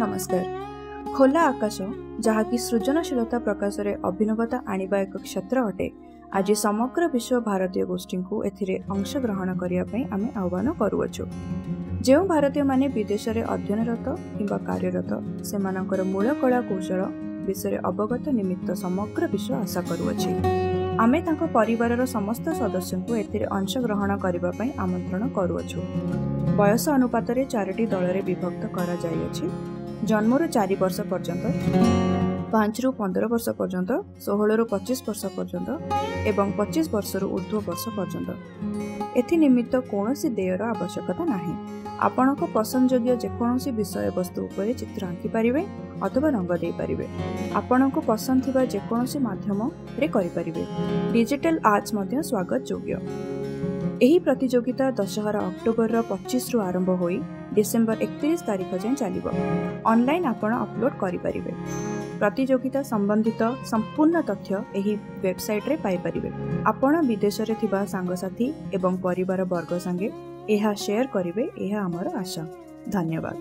ନମସ୍କାର। ଖୋଲା ଆକାଶ, ଯାହାକି ସୃଜନଶୀଳତା ପ୍ରକାଶରେ ଅଭିନବତା ଆଣିବା ଏକ କ୍ଷେତ୍ର ଅଟେ, ଆଜି ସମଗ୍ର ବିଶ୍ୱ ଭାରତୀୟ ଗୋଷ୍ଠୀଙ୍କୁ ଏଥିରେ ଅଂଶଗ୍ରହଣ କରିବା ପାଇଁ ଆମେ ଆହ୍ୱାନ କରୁଅଛୁ। ଯେଉଁ ଭାରତୀୟମାନେ ବିଦେଶରେ ଅଧ୍ୟୟନରତ କିମ୍ବା କାର୍ଯ୍ୟରତ, ସେମାନଙ୍କର ମୂଳ କଳା କୌଶଳ ବିଷୟରେ ଅବଗତ ନିମିତ୍ତ ସମଗ୍ର ବିଶ୍ୱ ଆଶା କରୁଅଛି। ଆମେ ତାଙ୍କ ପରିବାରର ସମସ୍ତ ସଦସ୍ୟଙ୍କୁ ଏଥିରେ ଅଂଶଗ୍ରହଣ କରିବା ପାଇଁ ଆମନ୍ତ୍ରଣ କରୁଅଛୁ। ବୟସ ଅନୁପାତରେ 4ଟି ଦଳରେ ବିଭକ୍ତ କରାଯାଇଅଛି: ଜନ୍ମରୁ 4 ବର୍ଷ ପର୍ଯ୍ୟନ୍ତ, 5ରୁ 15 ବର୍ଷ ପର୍ଯ୍ୟନ୍ତ, 16ରୁ 25 ବର୍ଷ ପର୍ଯ୍ୟନ୍ତ ଏବଂ 25 ବର୍ଷରୁ ଉର୍ଦ୍ଧ୍ୱ ବର୍ଷ ପର୍ଯ୍ୟନ୍ତ। ଏଥି ନିମିତ୍ତ କୌଣସି ଦେୟର ଆବଶ୍ୟକତା ନାହିଁ। ଆପଣଙ୍କ ପସନ୍ଦଯୋଗ୍ୟ ଯେକୌଣସି ବିଷୟବସ୍ତୁ ଉପରେ ଚିତ୍ର ଆଙ୍କିପାରିବେ ଅଥବା ରଙ୍ଗ ଦେଇପାରିବେ। ଆପଣଙ୍କୁ ପସନ୍ଦ ଥିବା ଯେକୌଣସି ମାଧ୍ୟମରେ କରିପାରିବେ। ଡିଜିଟାଲ ଆର୍ଟସ୍ ମଧ୍ୟ ସ୍ୱାଗତ ଯୋଗ୍ୟ। ଏହି ପ୍ରତିଯୋଗିତା ଦଶହରା ଅକ୍ଟୋବରର 25ରୁ ଆରମ୍ଭ ହୋଇ ଡିସେମ୍ବର 31 ତାରିଖ ଯାଏଁ ଚାଲିବ। ଅନଲାଇନ୍ ଆପଣ ଅପଲୋଡ୍ କରିପାରିବେ। ପ୍ରତିଯୋଗିତା ସମ୍ବନ୍ଧିତ ସମ୍ପୂର୍ଣ୍ଣ ତଥ୍ୟ ଏହି ୱେବସାଇଟ୍ରେ ପାଇପାରିବେ। ଆପଣ ବିଦେଶରେ ଥିବା ସାଙ୍ଗସାଥି ଏବଂ ପରିବାର ବର୍ଗ ସାଙ୍ଗେ ଏହା ସେୟାର କରିବେ, ଏହା ଆମର ଆଶା। ଧନ୍ୟବାଦ।